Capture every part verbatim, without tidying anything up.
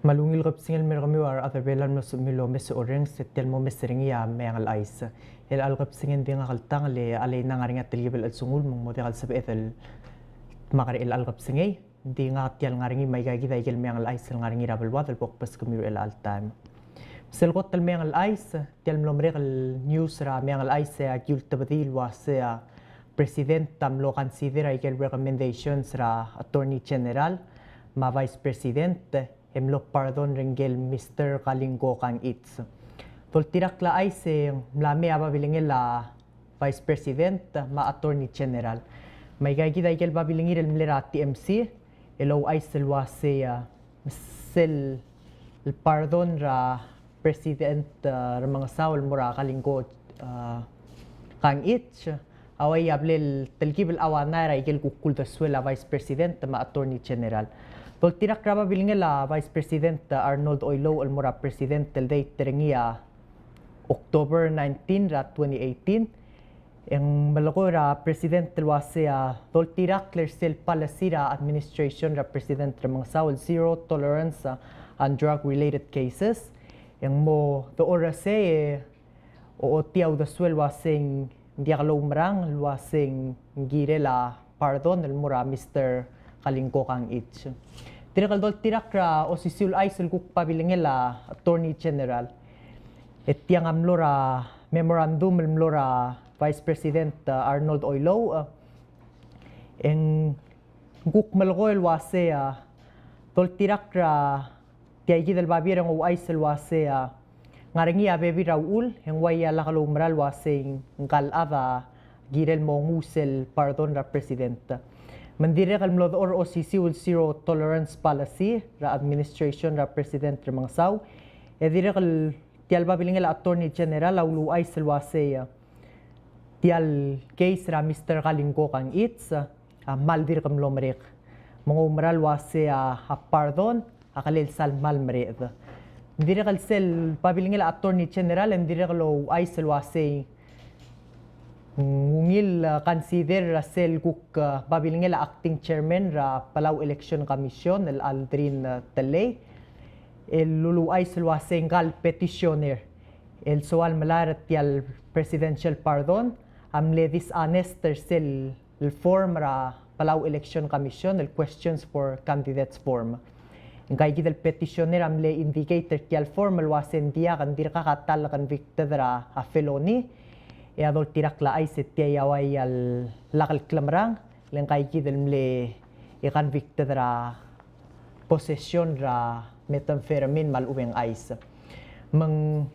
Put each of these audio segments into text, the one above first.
Me a ungil kebesengei el mer kemiu a rechad er Belau el mlo sebechemiu el omes e orrenges, e tia el mo omes er ngii a Meang el Chais. El chelecha el kebesengei e ng di ngak el tang el Alei Nang, a ngar er ngii a telkib el chelsengul me ng mo diak el sebeched el dmak er chelecha el kebesengei. Ng di ngak tia el ngar er ngii me aika kid a ikel Meang el Chais el ngar er ngii er a beluad el bo kbeskemiu er chelecha el taem. Sel kot el Meang el Chais, tia el mlo merek el news er a Meang el Chais e aki ultebedii el uasei a President a mlo consider a ikel recommendations er a Attorney General me a Vice President e mlo pardon er ngike el Mister Kalingko Kangichi. Doltirakl a chais e ng mla mei a babilengel a Vice President me a Attorney General. Me aika kid a ikel babilengir el mle er a T M C el ouchais el uasei, a, sel pardon er a President, a, Remengesau el mo er a Kalingko, a, Kangichi, a uai a ble el telkib el chauanai er a ikel kuk uldesuel a Vice President me a Attorney General. Doltirakl er a babilengel a Vice President, a, Arnold Oilouch el mo er a President el date er ngii a October nineteen er a twenty eighteen, e ng melekoi er a President el uasei a doltirakl er sel policy er a administration er a President Remengesau el zero tolerance, a, on drug related cases. E ng mo dechor er sei e ochotii a uldesuel el uasei ng diak loumerang el uasei ng kirel a pardon el mo er a Mister Kalingko Kangichi. Dirrek el doltirakl er a osisiu el chais el kuk babilengel a Attorney General, e tiang a mlo er a memorandum el mlo er a Vice President, a, Arnold Oilouch, a, e ng kuk melekoi el uasei a doltirakl er a tia kid el babier e ng ouchais el uasei a ngar er ngii a bebil er a uchul e ng uai a lak loumerang el uasei ngka el chad a kirel mo nguu sel pardon er a President. Me ng dirrek el mlo dechor er a osisiu el zero tolerance policy er a administration er a President Remengesau, e dirrek el tia el babilengel a Attorney General a uluuchais el uasei a tia el case er a Mister Kalingko Kangichi a kmal dirk mlo merek. Me ng oumerang el uasei a, a pardon a kelel sal kmal mereched. Ng dirrek el sel babilengel a Attorney General e ng dirrek el ouchais el uasei ng ungil, a, consider er sel kuk, a, babilengel a Acting Chairman er a Palau Election Commission el Aldrin, a, Tellei, el uluuchais el uasei ngka el petitioner el soal melai er tia el presidential pardon a mle dishonest er sel form er a Palau Election Commission el questions for candidates form. Ngka kid el petitioner a mle indicate er tia el form el uasei ng diak, ng dirkak a ta el convicted er a felony, e a doltirakl a chais e tia a uai a lak el klemerang, le ngka kid el mle convicted er a possession er a methamphetamine me a lechub e ng ice. Me ng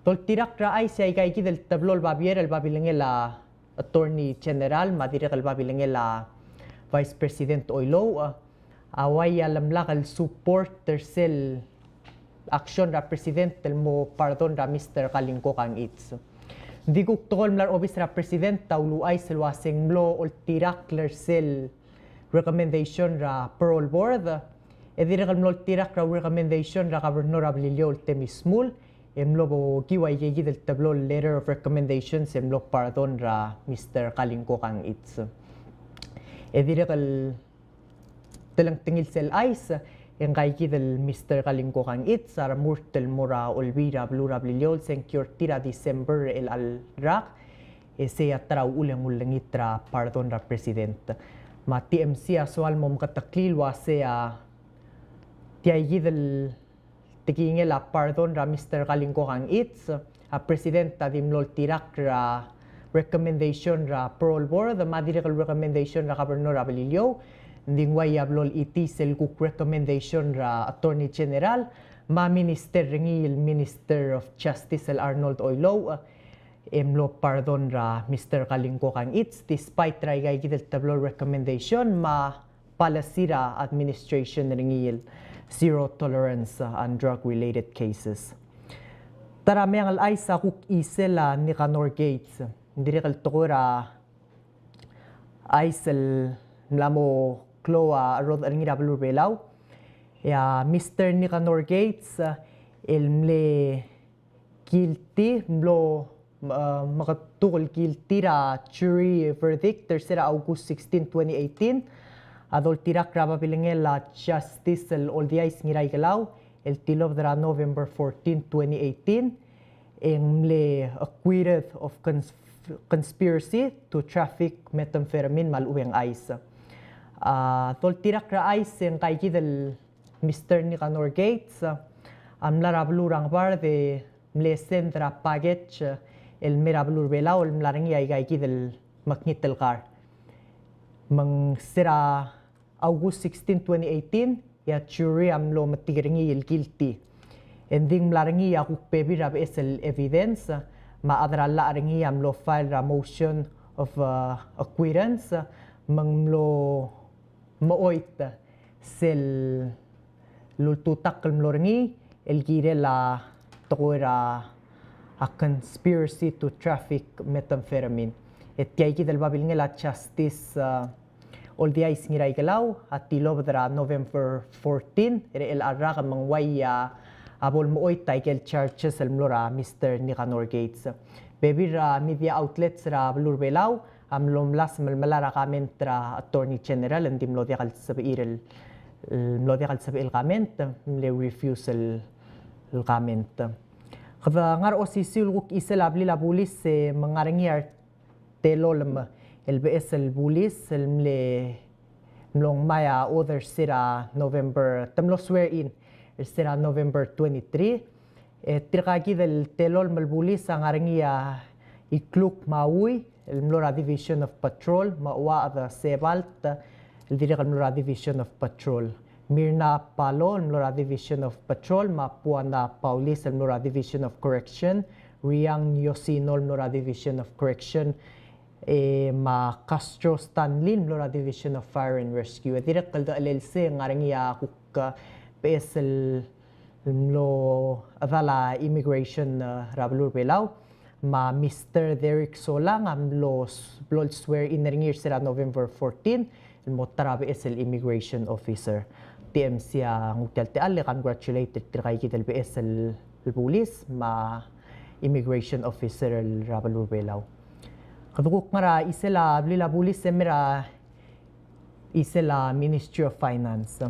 doltirakl er a chais e aika kid el teblo el babier el babilengel a Attorney General me a dirrek el babilengel a Vice President Oilouch a uai a lemlak el support er sel action er a President el mo pardon er a Mister Kalingko Kangichi. Ng di kuk tekoi el mla er a obis er a President a uluuchais el uasei ng mlo oltirakl er sel recommendation er a parole board, e dirrek el mlo oltirakl er a recommendation er a Governor er a Beliliou el Temmy Shmull, e mlo okiu aika kid el teblo el letter of recommendations e mlo pardon er a Mister Kalingko Kangichi. E dirrek el telengtengil sel chais, e ngka kid el Mister Kalingko Kangichi a remurt el mo er a Olbiil er a beluu er a Beliliou el sengkio er tir er a December er chelecha el rak, e sei a ta er a uchul e ng ulengit er a pardon er a President. Me a T M C a soal mo meketeklii el uasei a tia kid el tekingel a pardon er a Mister Kalingko Kangichi, a President a di mlo oltirakl er a recommendation er a parole board me a dirrek el recommendation er a Governor er a Beliliou. Ng di ng uai a blo lechitii sel kuk recommendation er a Attorney General me a Minister er ngii el Minister of Justice el Arnold Oilouch, e mlo pardon er a Mister Kalingko Kangichi despite er aika kid el teblo el recommendation me a policy er a administration er ngii el zero tolerance on drug related cases. Ta er a Meang el Chais a kuk chisel a Nicanor Gates. Ng dirrek el tekoi er a chais el mla mo klou a cherrodech er ngii er a beluu er a Belau, e a Mister Nicanor Gates el mle guilty, mlo, uh, meketuk el guilty er a jury verdict er se er a August sixteen, twenty eighteen, a doltirakl er a babilengel a Justice el Oldiais Ngiraikelau el tilobed er a November fourteen, twenty eighteen, e ng mle acquitted of cons-, conspiracy to traffic methamphetamine me a lechub e ng ice. A doltirakl er a ice e ngika kid el Mister Nicanor Gates a mla er a beluu er a Ngebard e mle send er a package el mei er a beluu er a Belau el mla er ngii aika kid el mekngit el kar. Me ng se er a August sixteen, twenty eighteen, e a jury a mlo metik er ngii el guilty. E ng di ng mla er ngii a kuk bebil er a beches el evidence, me a chad er a llach er ngii a mlo file er a motion of, uh, acquittance, me ng mlo mechoit sel ultutakl el mlo er ngii el kirel a tekoi er a, a conspiracy to traffic methamphetamine. E tia kid el babilngel a Justice, uh, Oldiais Ngiraikelau a tilobed er a November fourteen er chelecha el rak me ng uaia bo lemechoit aike el charges el mlo er a Mister Nicanor Gates. Bebil er a media outlets er a beluu er a Belau a mlo mlasem el melai er a comment er a Attorney General, ng di mlo diak el sebechir el, el mlo diak el sebechir el comment, mle refuse el, el comment. Kede ngar er a osisiu el kuk chisel a blil a bulis e me ng ngar er ngii a telolem el beches el bulis el mle mlo ngmai a oath er se er a November, te mlo swear in er se er a November twenty-three. E tirka kid el telolem el bulis a ngar er ngii a Ikluk Maui el mlo er a Division of Patrol, me a Uachad Sebalt el dirrek el mlo er a Division of Patrol. Mirna Palo el mlo er a Division of Patrol, me a Puana Paulis el mlo er a Division of Correction, Riang Yosino el mlo er a Division of Correction, e me a Castro Stanley el mlo er a Division of Fire and Rescue. E dirrek el dechelel sei e ng ngar er ngii a kuk, uh, beches el mlo chedal a immigration, uh, er a beluu er a Belau, me a Mister Derek Solang a mlo s-, mlo el swear in er ngii er se er a November fourteen el mo ta er a beches el immigration officer. T M C a nguu tia el techall el congratulate er tirka kid el beches el bulis me a immigration officer er a beluu er a Belau. Kede kuk ngar er a chisel a blil a bulis e mei er a chisel a Ministry of Finance.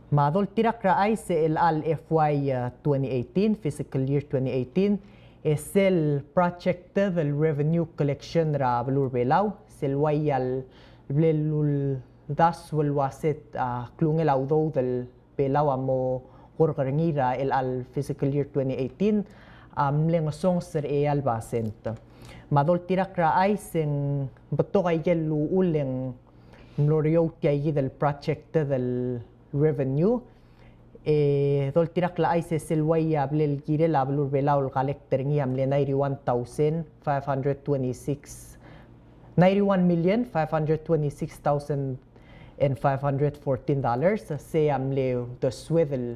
Me a doltirakl er a chais e chelecha el F Y, uh, twenty eighteen, fiscal year twenty eighteen, e sel projected el revenue collection er a beluu er a Belau, sel uaia el bla luldasu el uase, uh, klungel a udoud el Belau a mo kork er ngii er a chelecha el fiscal year twenty eighteen, a mle ngesonges er a eai el basent. Me a doltirakl er a chais e ng betok aike el uchul e ng mlo er eou tia kid el projected el revenue. E doltirakl er a chais e sel uaia bla el kirel a beluu er a Belau el collect er ngii a mle ninety-one thousand five hundred twenty-six, ninety-one million five hundred twenty-six thousand and five hundred fourteen dollars, sei a mle uldesued el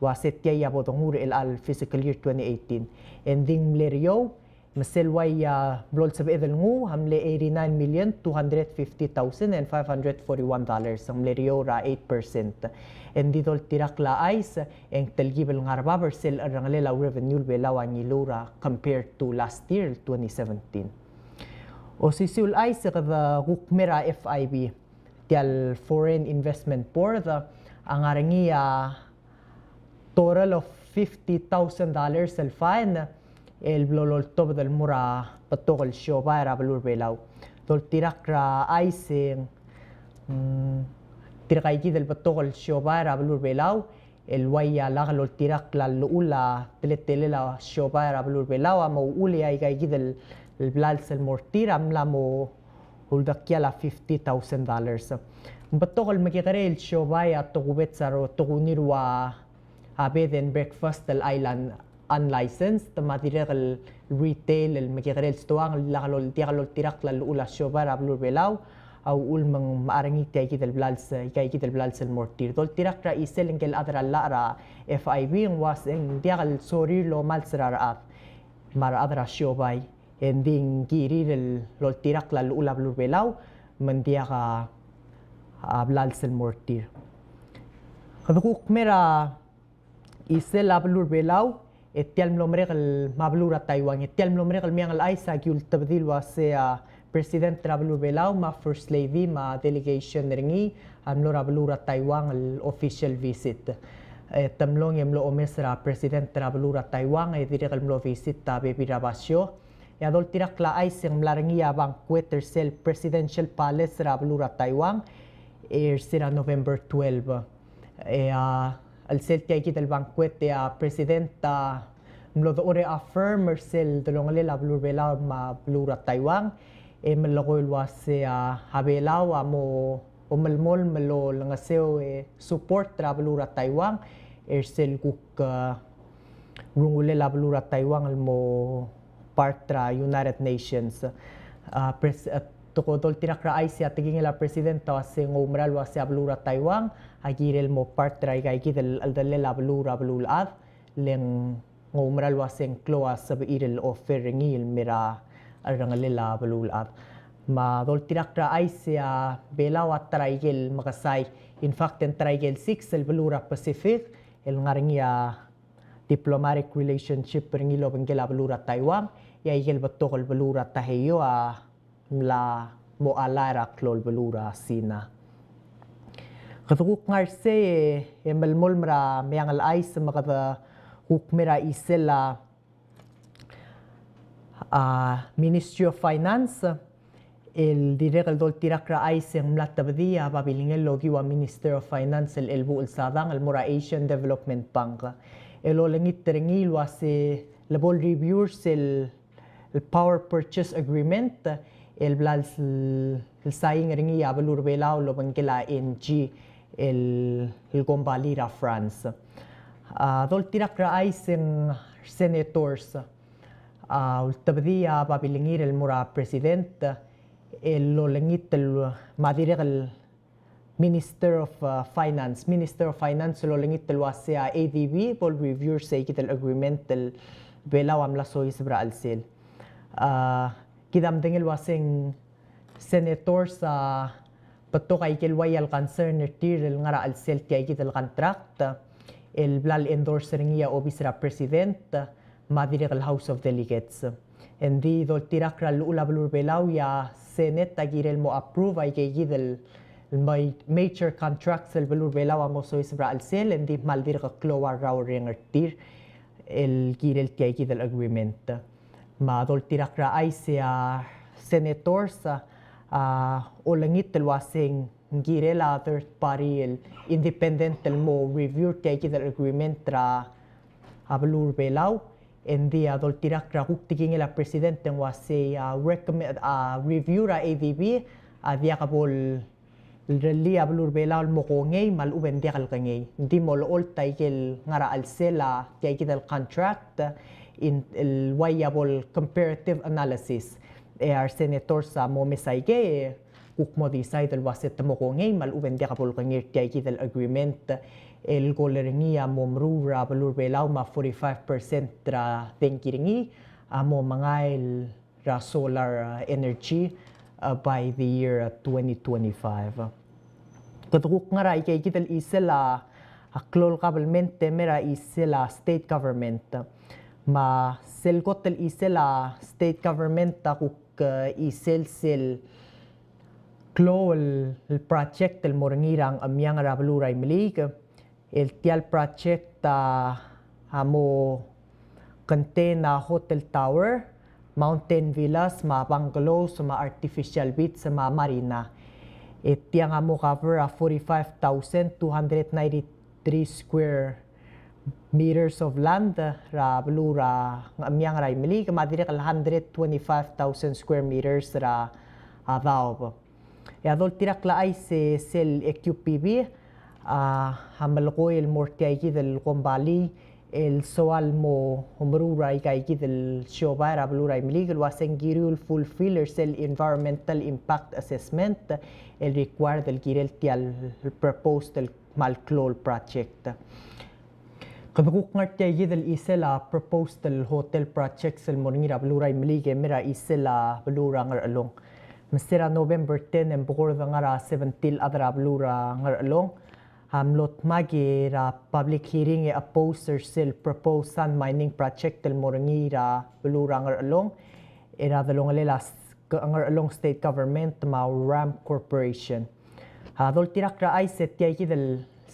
uase tia a bo donguu er chelecha el fiscal year twenty eighteen. E ng di ng mle er eou, me sel uaia mlo el sebeched el nguu a mle eighty-nine million two hundred fifty thousand and five hundred forty-one dollars, ng mle er eou er a eight percent. E ng di doltirakl er a chais e ng telkib el ngar er bab er sel cherrengelel a revenue el Belau a ngiluu er a compared to last year, twenty seventeen. Osisiu el chais e kede kuk mei er a F I B. Tia el Foreign Investment Board a ngar er ngii a total of fifty thousand dollars el fine el bla loltobed el mo er a betok el siobai er a beluu er a Belau. Doltirakl er a chais e ng, mm, tirka kid el betok el siobai er a beluu er a Belau el uaia lak loltirakl a llechul a teletelel a siobai er a beluu er a Belau a mo uchul e aika kid el blals el mo er tir a mla mo uldekial a fifty thousand dollars. Ng betok el mekekerei el siobai a tokubets a rotokubets el ua a bed and breakfast el island unlicensed, me a dirrek el retail el mekekerei el stoang el lak lol-, diak loltirakl a llechul a siobai er a beluu er a Belau, a uchul me ng mechar er ngii tia kid el blals, ika kid el blals el mo er tir. Doltirakl er a chisel ngike el chad er a llach er a F I B, ng uase ng diak el sorir el omals er a rechad me a rechad er a siobai, e ng di ng kirir el loltirakl a llechul a beluu er a Belau, me ng diak a, a blals el mo er tir. Kede kuk mei er a chisel a beluu er a Belau, e tia el mlo merek el, me a beluu er a Taiwan, e tia el mlo merek el meang el chais a ki ultebedii el uase a President er a beluu er a Belau, me a First Lady, me a delegation er ngii, a mlo er a beluu er a Taiwan el official visit. E te mlong e mlo omes er a President er a beluu er a Taiwan, e dirrek el mlo visit a bebil er a basio. E a doltirakl a chais e ng mla er ngii a banquet er sel Presidential Palace er a beluu er a Taiwan, er se er a November twelve. E a, el sel tiakid el banquet e a President a mlo dechor e affirm er sel delongelel a beluu er a Belau me a beluu er a Taiwan, e melekoi el uase a, a Belau a mo omelemolem el olengeseu e support er a beluu er a Taiwan, er sel kuk, e, rungulel a beluu er a Taiwan el mo part er a United Nations. A, pres-, a, toko doltirakl er a chais e a tekingel a President a uase ng oumera el uase a beluu er a Taiwan a kirel mo part er aikaikid el, el cheldellel a beluu er a beluulechad, le ng oumera el uase ng klou a sebechir el offer er ngii el mei er a cherrengelel a beluulechad. Me a doltirakl er a chais e a Belau a ta er aikel mekesai, in fact, e ng ta er aikel six el beluu er a Pacific el ngar er ngii a diplomatic relationship er ngii el obengkel a beluu er a Taiwan, e aikel betok el beluu er a Taiheio a mla mo ally er a klou el beluu er a Sina. Kede kuk ngar sei e, e melemolem er a meang el chais me kede kuk mei er a chisel a, a, Ministry of Finance, el dirrek el doltirakl er a chais e ng mla tebedii a babilngel el okiu a Minister of Finance el Elbuchel Sadang el mo er a Asian Development Bank. El olengit er ngii el uase le bo le review er sel el power purchase agreement el bla el, el sain er ngii a beluu er a Belau el obengkel a Engie el, el kombalii er a France. A, doltirakl er a chais e ng senators a ultebedii a babilngir el mo er a President el olengit el, me a dirrek el Minister of, uh, Finance, Minister of Finance el olengit el uase a ADB bo le review er seikid el agreement el Belau a mla soiseb er a chelsel. A, kid a medengei el uase ng senators a betok aikel uai el concern er tir el ngar er a chelsel tiaikid el contract el bla le endorse er ngii a obis er a President me a dirrek el House of Delegates. Engdi doltirakl er a llechul a beluu er a Belau e a Senate a kirel mo approve aikeikid el, el ma-, major contracts el beluu er a Belau a mo soiseb er a chelsel, engdi kmal dirk klou a rrau el reng er tir el kirel tiaikid el agreement. Me a doltirakl er a chais e a senators a, a olengit el uase ng kirel a third party el independent el mo review er tiaikid el agreement er a, a beluu er a Belau. Engdi a doltirakl er a kuk tekingel a President e ng uase a recommend, a review er a ADB a diak bo le rellii a beluu er a Belau el mo kongei me a lechub e ng diak el kengei. Ng di mo olecholt aikel ngar er a chelsel a tiaikid el contract, in, el uai a bo le comparative analysis. E a re senators a mo omes aikei e kuk mo decide el uase te mo kongei me a lechub e ng diak bo le kengei er tiaikid el agreement el kol er ngii a mo meruul er a beluu er a Belau me a forty-five percent er a dengki er ngii a mo mengai el er a solar, uh, energy, uh, by the year, uh, twenty twenty-five. Kede kuk ngar er a ikeikid el chisel a, a klou el kabelment e mei er a chisel a state government. Me sel kot el chisel a state government a kuk, uh, chisel sel klou el, el project el mo er ngii er a Ngchemiangel er a beluu er a Imeliik. El tia el project a, a mo contain a hotel tower, mountain villas, me a bungalows, me a artificial beach, me a marina. E tiang a mo cover a forty-five thousand two hundred ninety-three square meters of land er a beluu er a Ngchemiangel er a Imeliik, me a dirrek el hundred twenty-five thousand square meters er a, a daob. E a doltirakl a chais e sel EQPB a, a melekoi el mo er tiaikid el kombalii el soal mo meruul er aikaikid el siobai er a beluu er a Imeliik el uase ng kirir el fulfill er sel environmental impact assessment el required el kirel tia el proposed el kmal klou el project. Kede kuk ngar er tiaikid el chisel a proposed el hotel projects el mo er ngii er a beluu er a Imeliik e mei er a chisel a beluu er a Ngerchelong. Me se er a November ten e ng bekord ngar er a seventeen el chad er a beluu er a Ngerchelong a mlo dmak er a public hearing e oppose er sel proposed sand mining project el mo er ngii er a beluu er a Ngerchelong er a delongelel a s-, Ngerchelong State Government me a RAM Corporation. A doltirakl er a chais e tiaikid el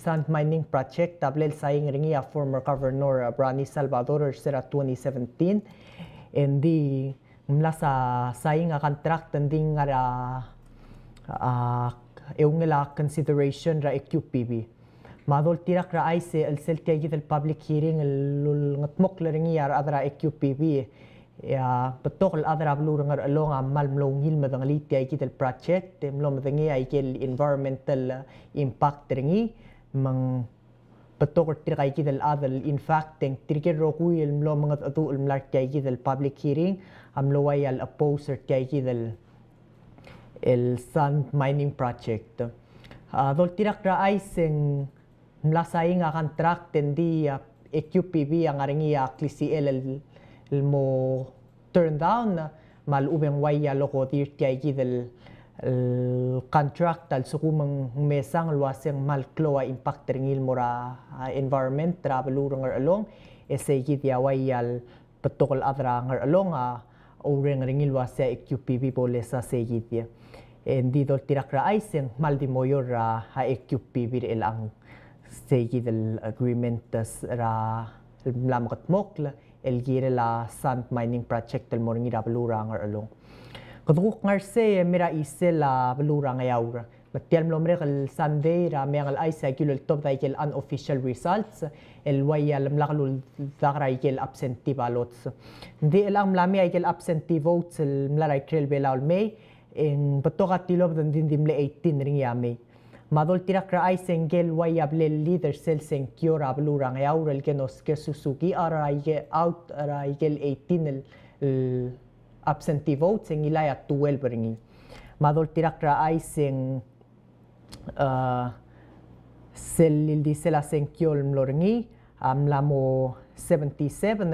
sand mining project a bla el saing er ngii a former governor, uh, Ronnie Salvador er se er a twenty seventeen. E ng di mla sa saing a contract e ng di ngar er a, a, eungel a consideration er a E Q P B. Me a doltirakl er a chais e chelsel tia kid el public hearing el lulengedmokl er ngii a rechad er a E Q P B, e a betok el chad er a beluu er a Ngerchelong a kmal mlo ungil medengelii tia kid el project, e mlo medengei a ikel environmental impact er ngii, me ng betok er tirka kid el chad el, in fact, e ng tirke el rokui el mlo mengedecheduch el mla er tia kid el public hearing a mlo uai el oppose er tia kid el, el sand mining project. A doltirakl er a chais e ng mla saing a contract e ng di a E Q P B a ngar er ngii a klisichel el, el mo turn down, me a lechub e ng uai a lokodir tia kid el, el contract a lsekum ng mesang el uase ng kmal klou a impact er ngii el mo er a, a, environment er a beluu er a Ngerchelong, e sei kid a uai el betok el chad er a Ngerchelong a oureng er ngii el uase a E Q P B bo lesa sei kid. E ng di doltirakl er a chais e ng kmal di mo oureor er a E Q P B er chelechang sei kid el agreement er a mla mekedmokl el kirel a sand mining project el mo er ngii er a beluu er a Ngerchelong. Kede kuk ngar er sei e mei er a chisel a beluu er a Ngeaur. Me tia el mlo merek el Sunday er a meang el chais a ki uleltobed a ikel unofficial results el uai a lemlak el uldak er a ikel absentee ballots. Ng di chelechang mla mei a ikel absentee votes el mla er a ikrel Belau el mei, e ng betok a tilobed e ng di, ng di mle eighteen er ngii a mei. Me a doltirakl er a chais e ngike el uai a bla el lead er sel sengkio er a beluu er a Ngeaur el Kenosuke Suzuki a er a ike-, out er a ikel eighteen el, el absentee votes e ngilai a twelve er ngii. Me a doltirakl er a chais e ng, a, sel ildisel a sengkio el mlo er ngii a mla mo seventy-seven,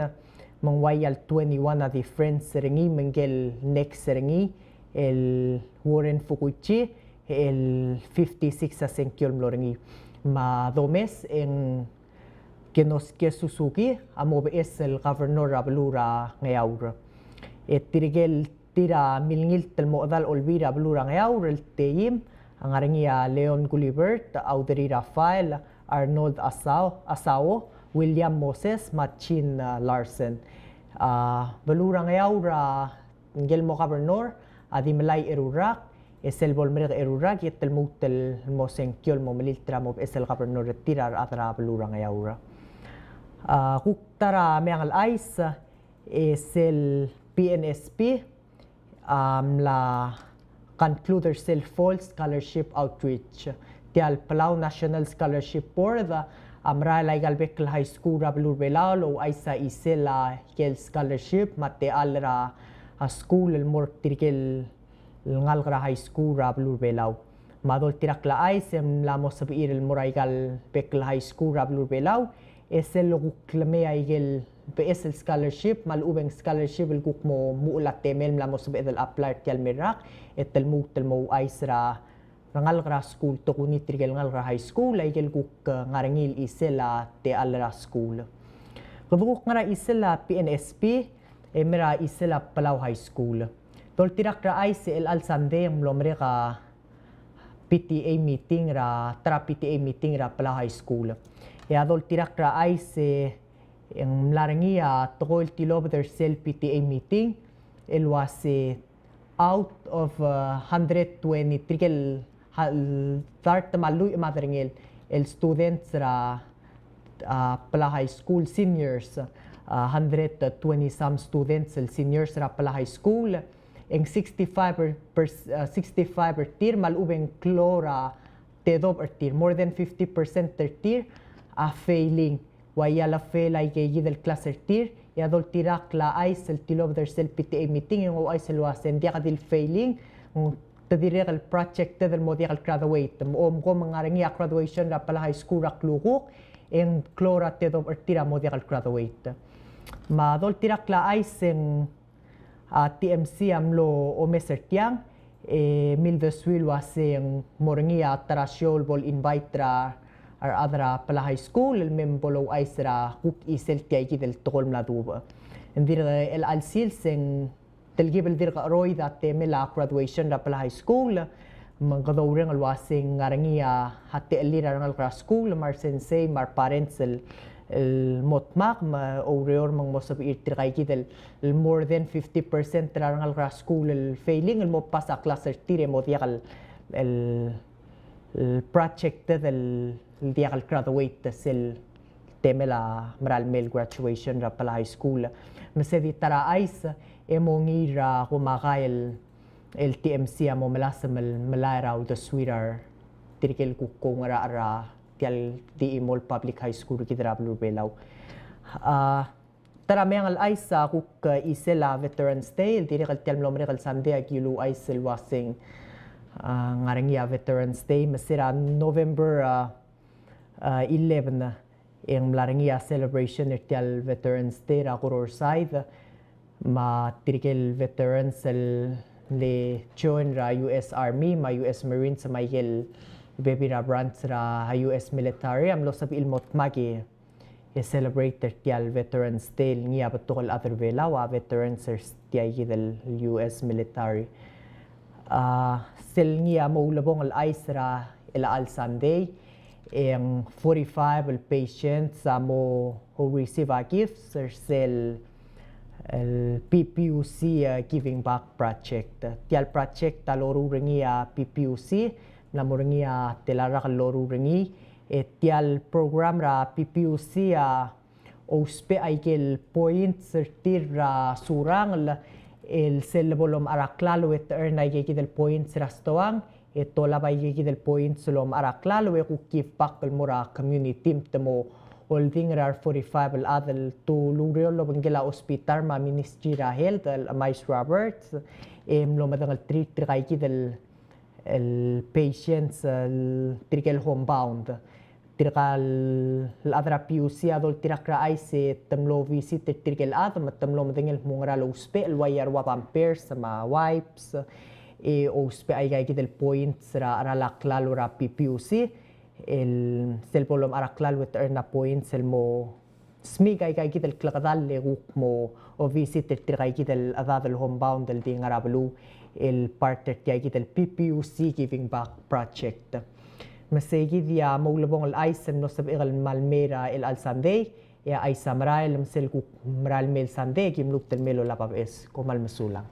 me ng uai el twenty-one a difference er ngii me ngike el next er ngii el Warren Fukuichi el fifty-six a sengkio el mlo er ngii. Me a domes e ng Kenosuke Suzuki a mo beches el governor er a beluu er a Ngeaur. E tirke el tir a milengilt el mo chedal olbiil er a beluu er a Ngeaur el teim a ngar er ngii a Leon Gulibert, Audrey Raphael, Arnold Asao, Asao, William Moses, me a Chin, a, Larsen. A, beluu er a Ngeaur a ngike el mo governor a di melai a eru el rak, e sel bo lemerek a eru el rak e te lmuut el mo sengkio el mo melilt er a mo beches el governor er tir a rechad er a beluu er a Ngeaur. A, kuk ta er a meang el chais, e sel P N S P a mla conclude er sel fall scholarship outreach. Tia el Palau National Scholarship Board a merael a ikal bek el high school er a beluu er a Belau el ouchais a chisel a ikel scholarship me a techall er a, a, school el mo er tirke el ngalek er a high school er a beluu er a Belau. Me a doltirakl er a chais e mla mo sebechir el mo er a ikal bek el high school er a beluu er a Belau, e sel kuk lemei a ikel beches el scholarship, me a lechub e ng scholarship el kuk mo muchel a temel el mla mo sebeched el apply er tia el mei el rak, e te lmuut el mo ouchais er a rengalek er a skuul, tokuni tirke el ngalek er a high school, a ikel kuk, e, ngar er ngii el chisel a techall er a skuul. Kede kuk ngar er a chisel a P N S P, e mei er a chisel a Palau High School. Doltirakl er a chais e chelecha el Sunday e ng mlo merek a P T A meeting er a, ta er a P T A meeting er a Palau High School. E a doltirakl er a chais e ng mla er ngii a tekoi el tilobed er sel P T A meeting el uase out of, uh, hundred twenty, tirke el ha-, el dart me a lluich me a derengel el students er a, uh, Palau High School seniors, uh, hundred twenty some students el seniors er a Palau High School, e ng sixty-five per, per, uh, sixty-five er tir me a lechub e ng klou er a tedobech er tir, more than fifty percent er tir a failing. Ua ia le fail a ikeikid el class er tir, e a doltirakl a chais el tilobed er sel P T A meeting e ng ouchais el uase ng diak di le failing, ng te dirrek el projected el mo diak el graduate. Omko me ng ngar er ngii a graduation er a Palau High School er a klukuk, e ng klou er a tedobech er tir a mo diak el graduate. Me a doltirakl a chais e ng a T M C a mlo omes er tiang, e mildesuiu el uase ng mo er ngii a ta er a show el bo le invite er a rechad er a Palau High School el mei me bo louchais er a kuk chisel tiaikid el tekoi el mla dubech. Ng dirk chelecha el sils e ng telkib el dirk cheroid a temel a graduation er a Palau High School, Me ng kede oureng el uasei ng ngar er ngii a techellir a rengalek er a skuul, me a resensei, me a reparents el, el mo dmak, me oureor me ng mo sebechir tirkaikid el, el more than fifty percent er a rengalek er a skuul el failing el mo pass a class er tir e mo diak el, el, el projected el, el diak el graduate sel temel a mera el mei el graduation er a Palau High School. Me se di ta er a chais e mo ngii er a komakai el, el T M C a mo melasem el melai er a uldesuir a tirke el kuk oungerachel er tia el di chimo el public high school er kid er a beluu er a Belau. A, ta er a meang el chais a kuk, e, chisel a Veterans Day, el dirrek el tia el mlo merek el Sunday a ki uluuchais el uasei ng, a, ngar er ngii a Veterans Day, me se er a November, a, a, eleven, e ng mla er ngii a celebration er tia el Veterans Day er a Koror side, me tirke el veterans el le join er a U S Army, me a U S Marines, me aike el bebil er a branch er a U S military, a mlo sebechir el mo dmak e celebrate er tia el Veterans Day, el ngii a betok el chad er a Belau a veterans er tiaikid el U S military. A, sel ngii a mo ulebongel el chais er a chelecha el Sunday, e ng forty-five el patients a mo receive a gifts er sel, el P P U C, a, Giving Back Project. Tia el project a loruul er ngii a P P U C, mla mo er ngii a tela el rak el loruul er ngii, e tia el program er a P P U C a ousbech aike el points er tir er a Surangel, el sel lebo lomechar a klalo e te earn aikakid el points er a stoang, e te olab aikakid el points el omechar a klalo e kuk give back el mo er a community me te mo oldingel er a re forty-five el chad el te ulureor el obengkel a hospital me a Ministry er a Health el Emais Roberts, e mlo medengelterir tirkaikid el, el patients, el tirke el homebound. Tirka el chad er a P P U C a doltirakl er a chais e te mlo visit er tirke el chad, me te mlo medengei el kmo ngera lousbech el ua ia rua pampers me a wipes, e ousbech aikakid el points er a, er a cheral a klalo er a P P U C, el sel bo lomechar a klalo e te earn a points el mo smiik aikakid el klekedall e kuk mo ovisit er tirkaikid el chedad el homebound el di ngar er a beluu el part er tiaikid el P P U C Giving Back Project. Me seikid a mo ulebongel el chais el mlo sebechek el mei er a chelecha el Sunday, e a chais a merael, me sel kuk merael mei el Sunday e ki mluut el mei el olab a beches. Kom kmal mesulang.